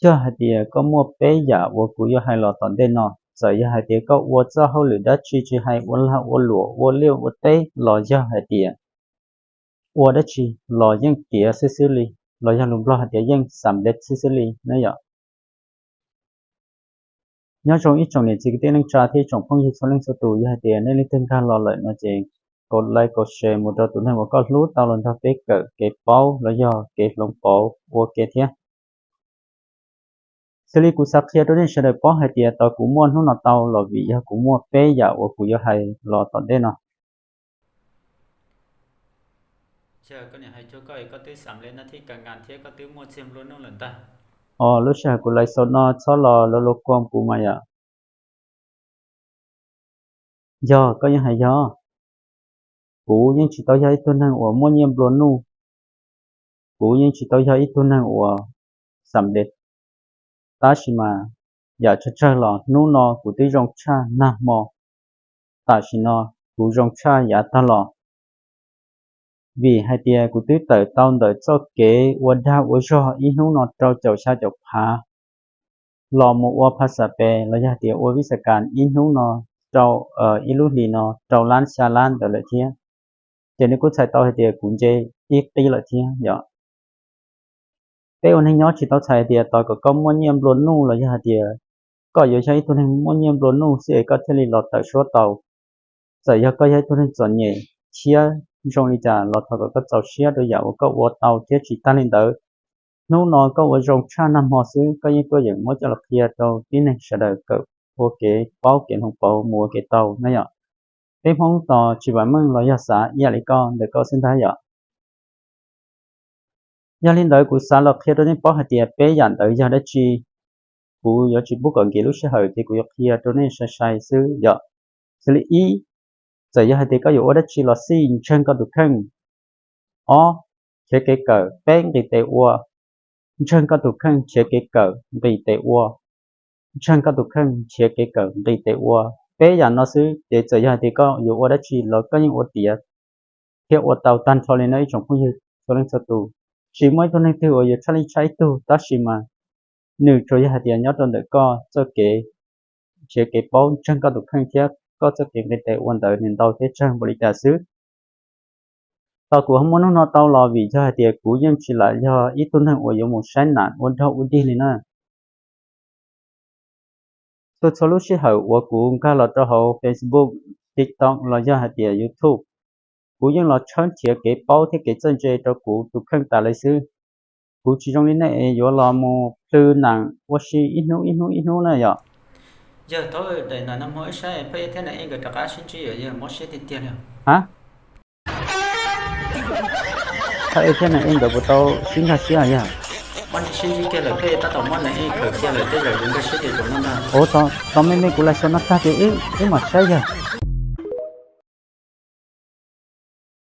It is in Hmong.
Yog hais tias koj muaj peb yam uas kuv yuav hais los tom ntej no, txawm yog hais tias koj ua txoj hauj lwm dab tsi, tsis hais ua lag ua luam, ua liaj ua teb, los yog hais tias ua dab tsi los yeej tiav xwb xwb li, los yog lus Nplog hais tias yeej xam lej xwb xwb li na yom. Nyob zoo ib tsoom niam txiv kwv tij neej tsa thiab ib tsoom phooj ywg txhua leej txhua tus, yog hais tias nej leej twg nkag los lawm no ces kaum like kaum share mus rau tus neeg uas koj hlub tau los nrog peb kawm kev paub los yog kev hloov pauv ua ke thiab. Xws li kuv xav qhia rau nej sawv daws paub hais tias tau kuv muaj hnub no tau los vim yog kuv muaj peb yam uas kuv yuav hais los tom ntej no. Os, lub sij hawm kuv live show no txhob los lo lo kuam kuv mas yom. Yog koj yeej hais yog, kuv yeej tsis tau yog ib tug neeg uas muaj nyiaj nplua nuj, kuv yeej tsis tau yog ib tug neeg uas xam lej, tab sis mas yam tsawg tsawg los hnub no kuv twb zoo tshaj nag hmo, tam sim no kuv zoo tshaj yav tag los. Vim hais tias kuv twb tawm tau ntawm txoj kev ua dag ua zog ib hnub no rau caum xya caum phav los mus ua pha xas pes los yog tias ua vij xas kas ib hnub no rau, ib lub hlis no rau lab xya lab ntawd lawm thiab. Ces nws kuj txhais tau hais tias kuv nce ib qib lawm thiab yom. Peb ua neeg nyob tsis tau txhais hais tias tos kom koj muaj nyiaj nplua nuj los yog hais tias koj yuav yog ib tug neeg muaj nyiaj nplua nuj xwb es koj thiaj li los tawm suab tau. Txawm yog koj yog ib tug neeg txom nyem thiab zoo li cas los thov kom koj txaus siab rau yam uas koj ua tau thiab tsis tag li ntawd, hnub no koj ua zoo tshaj nag hmo xwb koj yeej tuaj yeem muab coj los qhia rau tib neeg sawv daws kawm ua kev paub kev hloov pauv mus ua kev tau na yom. Peb Hmoob tos tsis vam meej los yog xav ib yam li koj ntawm koj xwb ntag yom. Yog li ntawd kuv xav los qhia rau nej paub hais tias peb yam ntawd yog dab tsi. Kuv yuav tsis pub kom nkim lub sij hawm ces kuv yuav qhia rau nej sai sai xwb yom. Xws li ib, txawm yog hais tias koj yuav ua dab tsi los xij ntseeg koj tus kheej. Ob, nrhiav kev kawm. Peb, nqis tes ua. Ntseeg koj tus kheej, nrhiav kev kawm, nqis tes ua. Ntseeg koj tus kheej, nrhiav kev kawm, nqis tes ua. Peb yam no xwb ces txawm yog hais tias koj yuav ua dab tsi los koj yeej ua tiav thiab ua tau tag nrho li no ib tsoom phooj ywg txhua leej txhua tus. Tsis muaj ib tug neeg twg uas yuav tshaj leej tshaj ib tug, tab sis mas nws tsuas yog hais tias nyob rau ntawm koj txoj kev nrhiav kev paub, ntseeg koj tus kheej thiab koj txoj kev nqis tes ua ntawd nws ntau thiab tsawg npaum li cas xwb. Tos kuv ho muaj hnub no tau los vim yog hais tias kuv yeej tsis lam yog ib tug neeg uas yuav mus saib nam ua dog ua dig li na. Txhua txhua lub sij hawm uas kuv nkag los rau hauv Facebook, TikTok los yog hais tias YouTube, kuv yeej los tshawb nrhiav kev paub thiab kev txawj ntse rau kuv tus kheej tas li xwb. Kuv tsis zoo li nej es yuav los mus plhws nam ua si ib hnub ib hnub ib hnub na yom. Yawg thaum daim nam nag hmo wb saib phaj ib thiab nam ej nkawd rov qab sib ntsib yom, yawg mob siab tiag tiag li. Ha, phaj ib thiab nam ej nkawd puas tau sib nkag siab yog? Mob sib ntsib kiag lawm, phaj ib tab tom mob nam ej khawm kiag lawm, tej zaum yuav nkag siab tias zaum no ntag. Ua, tos me me kuv live show no tag ces wb mam saib yog.